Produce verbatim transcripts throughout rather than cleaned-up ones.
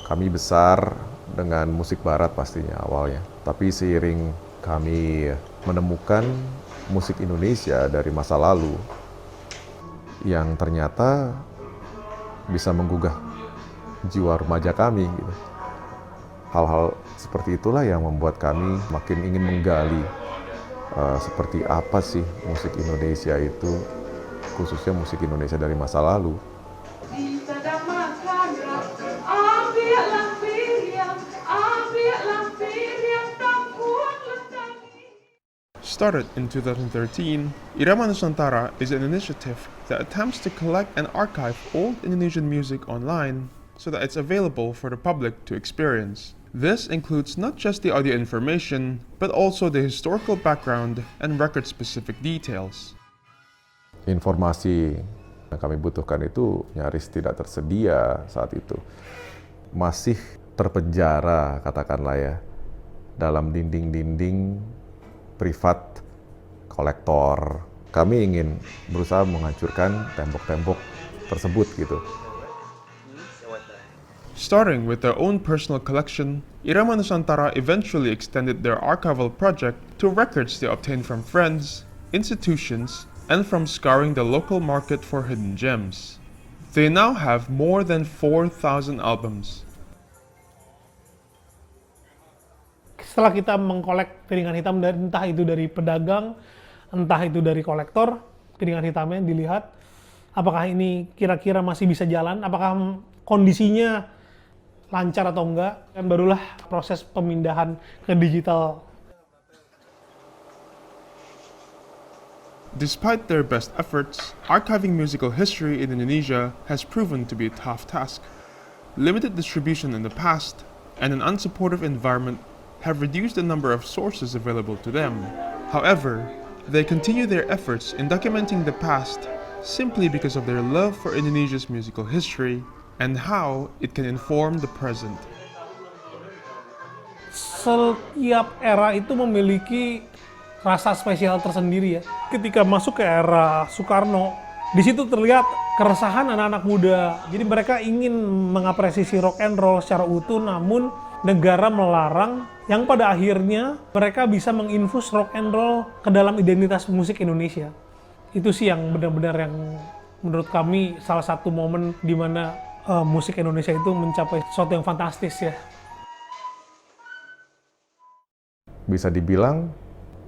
Kami besar dengan musik barat pastinya awalnya. Tapi seiring kami menemukan musik Indonesia dari masa lalu yang ternyata bisa menggugah jiwa remaja kami gitu. Hal-hal seperti itulah yang membuat kami makin ingin menggali, eh, seperti apa sih musik Indonesia itu, khususnya musik Indonesia dari masa lalu. Started in two thousand thirteen, Irama Nusantara is an initiative that attempts to collect and archive old Indonesian music online so that it's available for the public to experience. This includes not just the audio information, but also the historical background and record-specific details. Informasi yang kami butuhkan itu nyaris tidak tersedia saat itu. Masih terpenjara, katakanlah ya, dalam dinding-dinding privat kolektor. Kami ingin berusaha menghancurkan tembok-tembok tersebut gitu. Starting with their own personal collection, Irama Nusantara eventually extended their archival project to records they obtained from friends, institutions, and from scouring the local market for hidden gems. They now have more than four thousand albums. Setelah kita mengkolek piringan hitam dari, entah itu dari pedagang, entah itu dari kolektor, piringan hitamnya dilihat apakah ini kira-kira masih bisa jalan, apakah kondisinya lancar atau enggak, dan barulah proses pemindahan ke digital. Despite their best efforts, archiving musical history in Indonesia has proven to be a tough task. Limited distribution in the past and an unsupportive environment have reduced the number of sources available to them. However, they continue their efforts in documenting the past simply because of their love for Indonesia's musical history and how it can inform the present. Setiap era itu memiliki rasa spesial tersendiri ya. Ketika masuk ke era Soekarno, di situ terlihat keresahan anak-anak muda. Jadi mereka ingin mengapresiasi rock and roll secara utuh, namun negara melarang, yang pada akhirnya mereka bisa menginfus rock and roll ke dalam identitas musik Indonesia. Itu sih yang benar-benar yang menurut kami salah satu momen di mana uh, musik Indonesia itu mencapai sesuatu yang fantastis ya. Bisa dibilang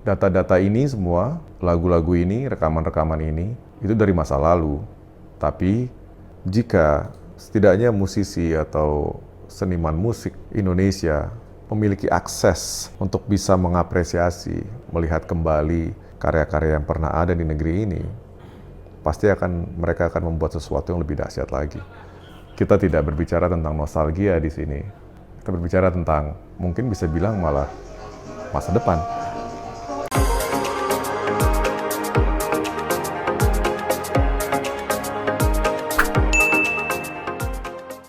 data-data ini semua, lagu-lagu ini, rekaman-rekaman ini, itu dari masa lalu. Tapi jika setidaknya musisi atau seniman musik Indonesia memiliki akses untuk bisa mengapresiasi, melihat kembali karya-karya yang pernah ada di negeri ini, pasti akan mereka akan membuat sesuatu yang lebih dahsyat lagi. Kita tidak berbicara tentang nostalgia di sini. Kita berbicara tentang mungkin bisa bilang malah masa depan.